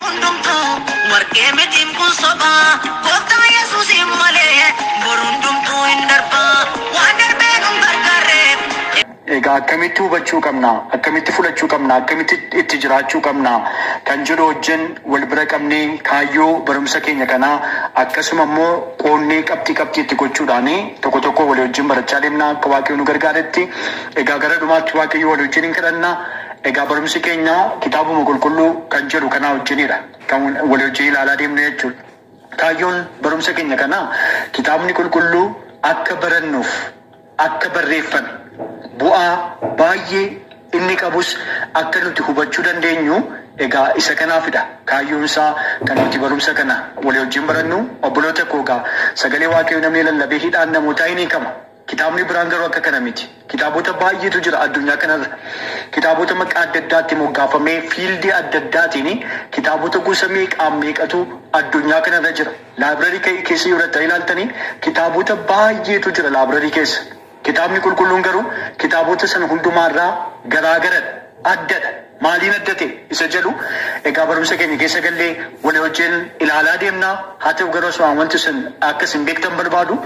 Hundumtuu warqee mitiin kun sobaa, gooftaa Yesuusiin malee bor hundumtuu hin darbaa, waan darbee nun gargaarre. Egaa akkamitti hubachuu qabna, akkamitti fudhachuu qabna, akkamitti itti jiraachuu qabna kan jedhu wajjin wal bira qabnee kaayyoo barumsa keenya kanaa akkasuma immoo qoonnee qabxii qabxii itti gochuudhaan tokko tokko walii wajjin barachaa deemna akka Waaqayyo nu gargaaretti. Egaa gara dhumaatti Waaqayyo walii wajjin hin kadhanna. Egaa barumsi keenya kitaabuma qulqulluu kan jedhu kanaa wajjinidha. Kan walii wajjin ilaalaa deemnu jechuudha. Kaayyoon barumsa keenya kanaa kitaabni qulqulluu akka barannuuf akka barreeffame, bu'aa baay'ee inni qabus akka nuti hubachuu dandeenyu, egaa isa kanaafidha. Kaayyoon isaa kan nuti barumsa kana walii wajjin barannu. Obboloota koo, egaa sagalee Waaqayyoo namni lallabee hidhaan namootaa hin hiikama. Kitaabni biraan garuu akka kana miti. Kitaabota baay'eetu jira addunyaa kanarra. Kitaabota maqaa adda addaatti moggaafamee fiildii adda addaatiin kitaabota gosa meeqaan meeqatu addunyaa kanarra jira. Laabrarii keessa yoo dhaqxanii ilaaltanii kitaabota baay'eetu jira laabrarii keessa. Kitaabni qulqulluun garuu kitaabota sana hundumaarraa garaagaradha. Addadha. Maaliin adda ta'e isa jedhu egaa barumsa keenya keessa gallee walii wajjin ilaalaa deemna. Haa ta'u garuu osoo wanti sun akka isin beektan barbaadu,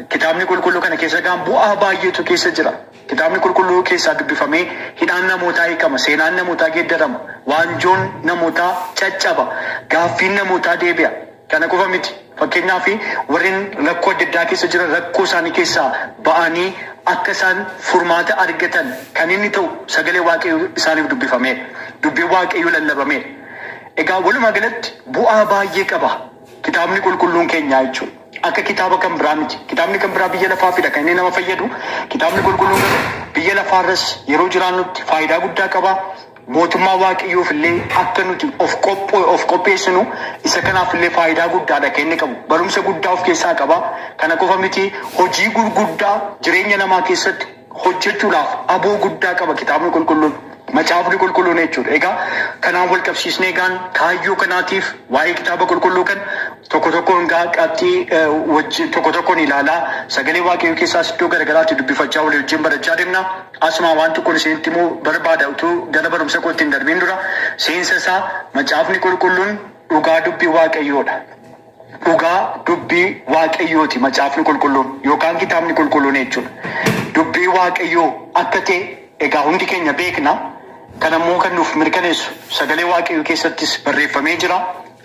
kitaabni qulqulluu kana keessa gaan bu'aa baay'eetu keessa jira. Kitaabni qulqulluu keessaa dubbifamee hidhaan namootaa hiikama, seenaan namootaa geeddarama, waanjoon namootaa caccaba, gaaffiin namootaa deebi'a. Kana qofa miti. Fakkeenyaaf, warreen rakkoo adda addaa keessa jiran rakkoo isaanii keessaa ba'anii akka isaan furmaata argatan kan inni ta'u sagalee Waaqayyoo isaaniif dubbifameera. Dubbiin Waaqayyoo lallabameera. Egaa walumaa galatti bu'aa baay'ee qaba kitaabni qulqulluun keenyaa jechuudha. Akka kitaaba kan biraa miti. Kitaabni kan biraa biyya lafaafidha kan inni nama fayyadu. Kitaabni qulqulluun garuu biyya lafaarras yeroo jiraannutti faayidaa guddaa qaba. Mootummaa Waaqayyoof illee akka nuti of qopheessinu isa kanaaf illee faayidaa guddaadha kan inni qabu. Barumsa guddaa of keessaa qaba. Kana qofa miti, hojii gurguddaa jireenya namaa keessatti hojjechuudhaaf aboo guddaa qaba kitaabni qulqulluun. Macaafni qulqulluun jechuudha. Egaa kanaan wal qabsiisnee egaan kaayyoo kanaatiif waa'ee kitaaba qulqulluu kan tokko tokkoon gaa qabxii wajjin tokko tokkoon ilaalaa, sagalee Waaqayyoo keessaas iddoo garagaraatti dubbifachaa walii wajjin barachaa deemna. Asuma waan tokkoon isinitti himuu barbaada utuu gara barumsa kootti hin darbiin dura, seensa isaa, macaafni qulqulluun dhugaa dubbii Waaqayyoodha. Dhugaa dubbii Waaqayyooti macaafni qulqulluun yookaan kitaabni qulqulluun jechuudha. Dubbii Waaqayyoo akka ta'e egaa hundi keenya beekna. Kanammoo kan nuuf mirkaneessu sagalee Waaqayyoo keessattis barreeffamee jira.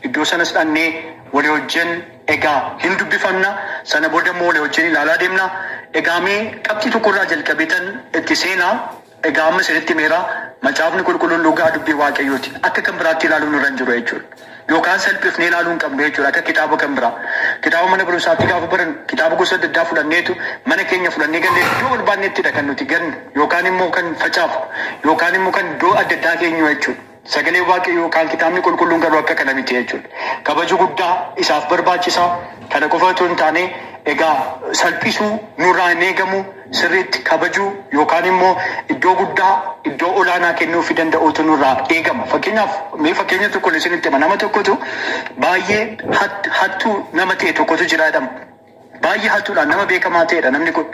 Iddoo sanas dhannee walii wajjin egaa hin dubbifanna. Sana booda immoo walii wajjin ilaalaa deemna. Egaa mee qabxii tokkorraa jalqabeetan itti seenaa. Egaa amma isinitti himeera, macaafni qulqulluun dhugaa dubbii Waaqayyooti. Akka kan biraatti ilaaluun irra hin jiru jechuudha. Yookaan salphifnee ilaaluu hin qabnu jechuudha akka kitaaba kan biraa. Kitaaba mana barumsaatti gaafa barannu kitaaba gosa adda addaa fudhanneetu mana keenya fudhannee gallee iddoo barbaannettidha kan nuti gannu, yookaan immoo kan facaafu, yookaan immoo kan iddoo adda addaa keenyu jechuudha. Sagalee Waaqayyoo yookaan kitaabni qulqulluun garuu akka kana miti jechuudha. Kabaju guddaa isaaf barbaachisaa. Kana qofa otoo hin taane, egaa salphisuu nurraa hin eegamu, sirriitti kabajuu yookaan immoo iddoo guddaa, iddoo olaanaa kennuufii danda'uutu nurraa eegama. Fakkeenyaaf, mee fakkeenya tokko isinitti hima. Nama tokkotu baay'ee hattuu nama ta'e tokkotu jira jedhama. Baay'ee hattuudhaan nama beekamaa ta'edha namni kun.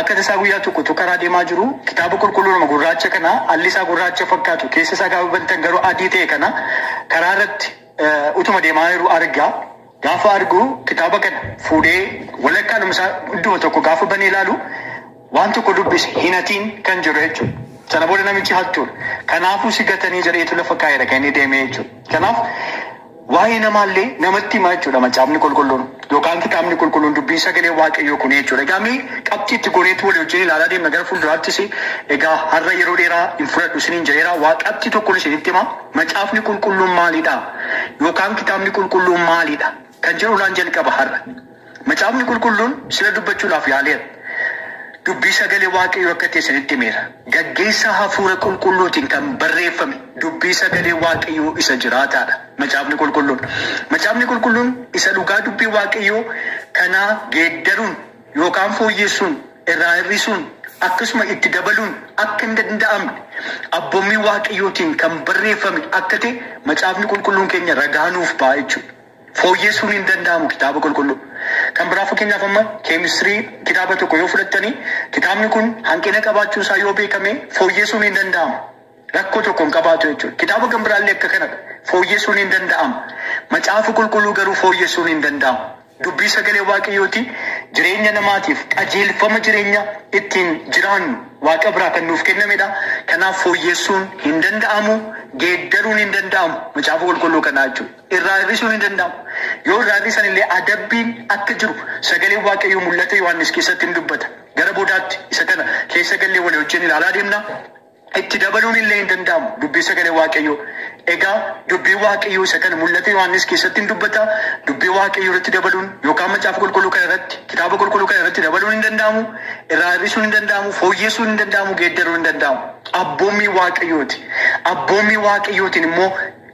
Akka tasaa guyyaa tokko karaa deemaa jiru kitaaba qulqulluu nama gurraacha kana, alli isaa gurraacha fakkaatu, keessa isaa gaafa bantan garuu adii ta'e kana karaa irratti utuma deemaa jiru argaa. Gaafa argu kitaaba kana fuudhee walakkaadhuma isaa idduma tokko gaafa banee ilaalu waan tokko dubbise, "Hin hatiin" kan jiru jechuudha. Sana booda namichi hattuudha. Kanaafuu si gatanii jedheetu lafa kaa'eera kan inni deemee jechuudha. Kanaaf waa'ee namaallee namatti himaa jechuudha macaafni qulqulluun yookaan kitaabni qulqulluun dubbii sagalee Waaqayyoo kun jechuudha. Egaa mee qabxii itti gooneetu walii wajjin ilaalaa deemna gara fuulduraattis. Egaa har'a yeroo dheeraa hin fudhadhu isiniin jedheera. Waa qabxii tokkoon isinitti hima. Macaafni qulqulluun maalidha? Yookaan kitaabni qulqulluun maalidha? Kan jedhuudhaan jalqaba har'a. Macaafni qulqulluun sila dubbachuudhaaf yaaleera. Dubbii sagalee Waaqayyoo akka ta'e isinitti himeera. Gaggeessaa hafuura qulqulluutiin kan barreeffame dubbii sagalee Waaqayyoo isa jiraataadha. Macaafni qulqulluun. Macaafni qulqulluun isa dhugaa dubbii Waaqayyoo kanaa geeddaruun yookaan fooyyessuun, irraa hir'isuun, akkasuma itti dabaluun akka hin danda'amne abboommii Waaqayyootiin kan barreeffame akka ta'e macaafni qulqulluun keenya ragaa nuuf ba'a jechuudha. Fooyyessuun hin danda'amu kitaaba qulqulluu. Kan biraa, fakkeenyaaf, amma keemistirii kitaaba tokko yoo fudhattanii, kitaabni kun hanqina qabaachuu isaa yoo beekame fooyyessuun hin danda'amu. Rakkoo tokko hin qabaatu jechuudha. Kitaaba kan biraallee akka kanadha. Fooyyessuun hin danda'amu. Macaafa qulqulluu garuu fooyyessuun hin danda'amu. Dubbii sagalee Waaqayyooti jireenya namaatiif qajeelfama jireenya ittiin jiraannu Waaqa biraa kan nuuf kennamedha. Kanaaf fooyyessuun hin danda'amu, geeddaruun hin danda'amu macaafa qulqulluu kanaa jechuudha. Irraa hir'isuun hin danda'amu. Yoo irraa hir'isan illee adabbiin akka jiru sagalee Waaqayyoo mul'ata Yohaannis keessatti hin dubbata. Gara boodaatti isa kana keessa gallee walii wajjin ilaalaa deemna. Itti dabaluun illee hin danda'amu dubbii sagalee Waaqayyoo. Egaa dubbii Waaqayyoo isa kana mul'ata Yohaannis keessatti hin dubbata. Dubbii Waaqayyoo irratti dabaluun yookaan macaafa qulqulluu kana irratti kitaaba qulqulluu kana irratti dabaluun hin danda'amu. Irraa hir'isuun hin danda'amu. Fooyyessuun hin danda'amu. Geeddaruun hin danda'amu. Abboommii Waaqayyooti. Abboommii Waaqayyootiin immoo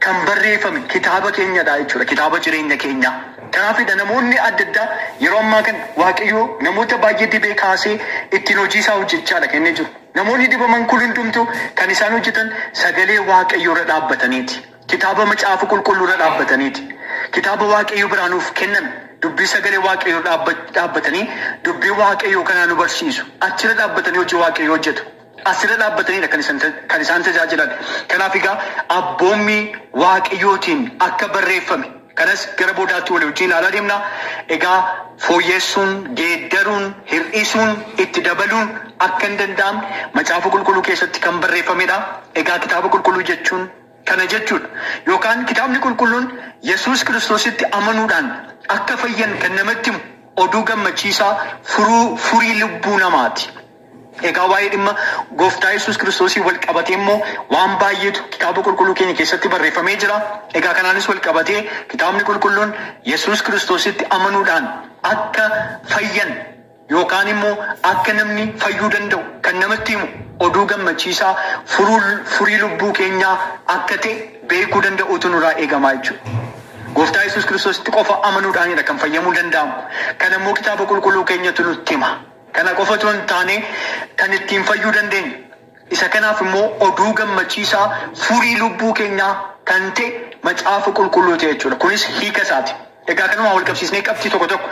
kan barreeffame kitaaba keenyadha jechuudha. Kitaaba jireenya keenyaa. Kanaafidha namoonni adda addaa yeroo ammaa kana Waaqayyoo namoota baay'ee dibee kaasee ittiin hojii isaa hojjechaadha kan inni jiru. Namoonni dibaman kun hundumtuu kan isaan hojjetan sagalee Waaqayyoo irra dhaabbataniiti. Kitaaba macaafa qulqulluu irra dhaabbataniiti. Kitaaba Waaqayyoo biraa nuuf kenname dubbii sagalee Waaqayyoo dhaabbatanii dubbii Waaqayyoo kanaa nu barsiisu. Achirra dhaabbatanii hojii Waaqayyoo hojjetu. Asirra dhaabbataniidha kan isaan tajaajilan. Kanaaf egaa abboommii Waaqayyootiin akka barreeffame kanas gara boodaatti walii wajjin ilaalaa deemna. Egaa fooyyessuun, geeddaruun, hir'isuun, itti dabaluun akka hin danda'amne macaafa qulqulluu keessatti kan barreeffamedha. Egaa kitaaba qulqulluu jechuun kana jechuudha. Yookaan kitaabni qulqulluun Yesuus Kiristoositti amanuudhaan akka fayyan kan namatti himu oduu gammachiisaa furii lubbuu namaati. Egaa waa'ee dhimma gooftaa Yesuus Kiristoosii wal qabatee immoo waan baay'eetu kitaaba qulqulluu keenya keessatti barreeffamee jira. Egaa kanaanis wal qabatee kitaabni qulqulluun Yesuus Kiristoositti amanuudhaan akka fayyan yookaan immoo akka namni fayyuu danda'u kan namatti himu oduu gammachiisaa furii lubbuu keenyaa akka ta'e beekuu danda'uutu nurraa eegamaa jechuudha. Gooftaa Yesuus Kiristoositti qofa amanuudhaanidha kan fayyamuu danda'amu. Kana immoo kitaaba qulqulluu keenyatu nutti hima. Kana qofa otoo hin taane kan ittiin fayyuu dandeenyu. Isa kanaaf immoo oduu gammachiisaa furii lubbuu keenyaa kan ta'e macaafa qulqulluu ta'e jechuudha. Kunis hiika isaati. Egaa kanuma wal qabsiisnee qabxii tokko tokko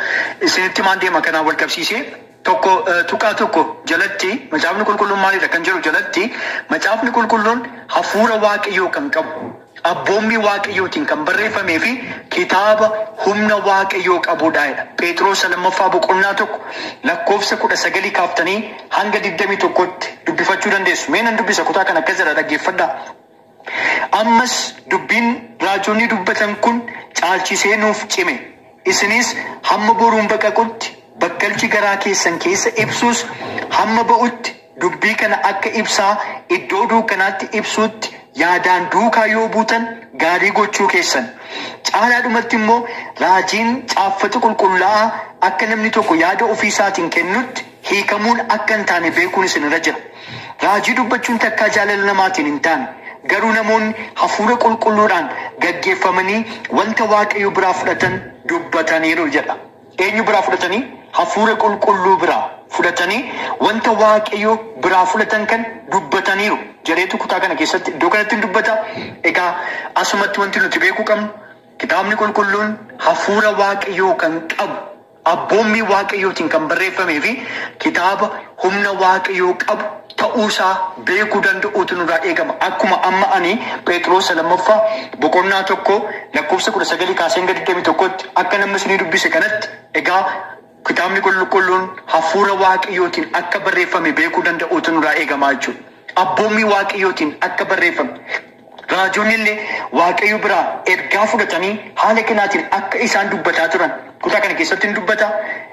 isinitti maan deema kanaan wal qabsiisee tokko tuqaa tokko jalatti macaafni qulqulluun maalidha kan jedhu jalatti macaafni qulqulluun hafuura Waaqayyoo kan qabu abboommii Waaqayyootiin kan barreeffamee fi kitaaba humna Waaqayyoo qabudha jedha. Phexros lammaffaa boqonnaa 1 lakkoofsa 19 kaaftanii hanga 21tti dubbifachuu dandeessu. Mee nan dubbisa kutaa kan akkas jedha dhaggeeffadhaa. Ammas dubbiin raajonni dubbatan kun caalchisee nuuf cime. Isinis hamma boruun baqaqutti bakkalchi garaa keessan keessa ibsuus hamma ba'utti dubbii kana akka ibsaa iddoo dukkanaatti ibsuutti yaadaan duukaa yoo buutan gaarii gochuu keessan. Caalaadhumatti immoo raajiin caaffata qulqullaa'aa akka namni tokko yaada ofii isaatiin kennutti hiikamuun akka hin taane beekuun isinirra jira. Raajii dubbachuun takkaa jaalala namaatiin hin taane. Garuu namoonni hafuura qulqulluudhaan gaggeeffamanii wanta Waaqayyo biraa fudhatan dubbataniiru jedha. Eenyu biraa fudhatanii? Hafuura qulqulluu biraa fudhatanii wanta Waaqayyo biraa fudhatan kan dubbataniiru jedheetu kutaa kana keessatti iddoo kanatti hin dubbata. Egaa asumatti wanti nuti beekuu qabnu kitaabni qulqulluun hafuura Waaqayyoo kan qabu abboommii Waaqayyootiin kan barreeffamee fi kitaaba humna Waaqayyoo qabu ta'uusaa beekuu danda'uutu nurraa eegama. Akkuma amma ani Phexros lammaffaa boqonnaa 1 lakkoofsa 19 kaasee hanga 21tti akka namni isinii dubbise kanatti egaa kitaabni qulqulluun hafuura Waaqayyootiin akka barreeffame beekuu danda'uutu nurraa eegamaa jechuudha. Abboommii Waaqayyootiin akka barreeffame. Raajonni illee Waaqayyo biraa ergaa fudhatanii haala kanaatiin akka isaan dubbataa turan. Kutaa kana keessatti hin dubbata.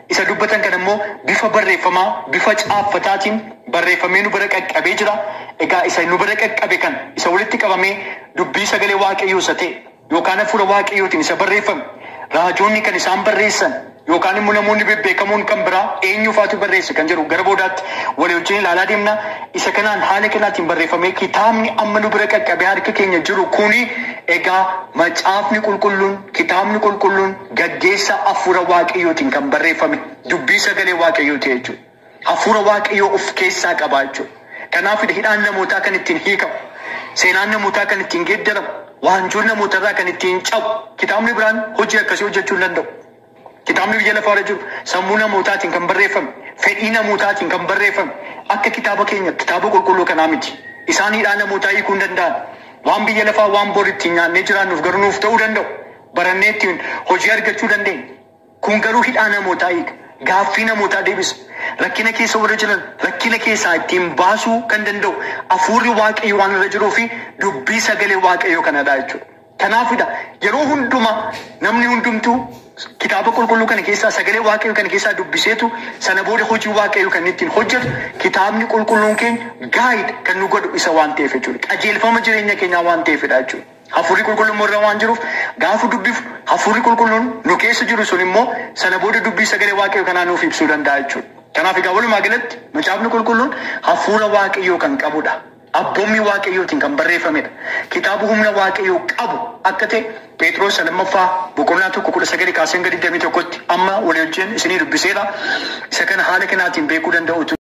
Isa dubbatan kan immoo bifa barreeffamaa, bifa caaffataatiin barreeffamee nu bira qaqqabee jira. Egaa isa nu bira qaqqabe kan isa walitti qabamee dubbii sagalee Waaqayyoo isa ta'e yookaan hafuura Waaqayyootiin isa barreeffame. Raajonni kan isaan barreessan yookaan immoo namoonni bebbeekamoon kan biraa eenyufaatu barreesse kan jedhu gara boodaatti walii wajjin ilaalaa deemna. Isa kanaan haala kanaatiin barreeffamee kitaabni amma nu bira qaqqabee harka keenya jiru kuni egaa macaafni qulqulluun kitaabni qulqulluun gaggeessa hafuura Waaqayyootiin kan barreeffame dubbii sagalee Waaqayyooti jechuudha. Hafuura Waaqayyoo of keessaa qaba jechuudha. Kanaaf hidhaan namootaa kan ittiin hiikamu, seenaan namootaa kan ittiin geeddaramu, waanjoon namootarraa kan ittiin cabu kitaabni biraan hojii akkasii hojjechuu hin danda'u. Kitaabni biyya lafaarra jiru sammuu namootaatiin kan barreeffame, fedhii namootaatiin kan barreeffame akka kitaaba keenya kitaaba qulqulluu kanaa miti. Isaan hidhaa namootaa hiikuu hin danda'an. Waan biyya lafaa waan bor ittiin nyaannee jiraannuuf garuu nuuf ta'uu danda'u. Barannee ittiin hojii argachuu dandeenya. Kun garuu hidhaa namootaa hiika. Gaaffii namootaa deebisa. Rakkina keessa warra jiran rakkina keessaa ittiin baasuu kan danda'u hafuurri Waaqayyoo waan irra jiruu fi dubbii sagalee Waaqayyoo kanadha jechuudha. Kanaafidha yeroo hundumaa namni hundumtuu kitaaba qulqulluu kana keessaa sagalee Waaqayyoo kana keessaa dubbiseetu sana booda hojii Waaqayyoo kan ittiin hojjetu kitaabni qulqulluun keenya guide kan nu godhu isa waan ta'eef jechuudha. Qajeelfama jireenya keenyaa waan ta'eefidha jechuudha. Hafuurri qulqulluun irra waan jiruuf gaafa dubbifu hafuurri qulqulluun nu keessa jiru sun immoo sana booda dubbii sagalee Waaqayyoo kanaa nuuf ibsuu danda'a jechuudha. Kanaaf egaa walumaa galatti macaafni qulqulluun hafuura Waaqayyoo kan qabudha. Abboommii Waaqayyootiin kan barreeffamedha. Kitaaba humna Waaqayyoo qabu akka ta'e Phexros 2 boqonnaa 1 19 kaasee hanga 21tti amma walii wajjin isinii dubbiseera. Isa kana haala kanaatiin beekuu danda'utu.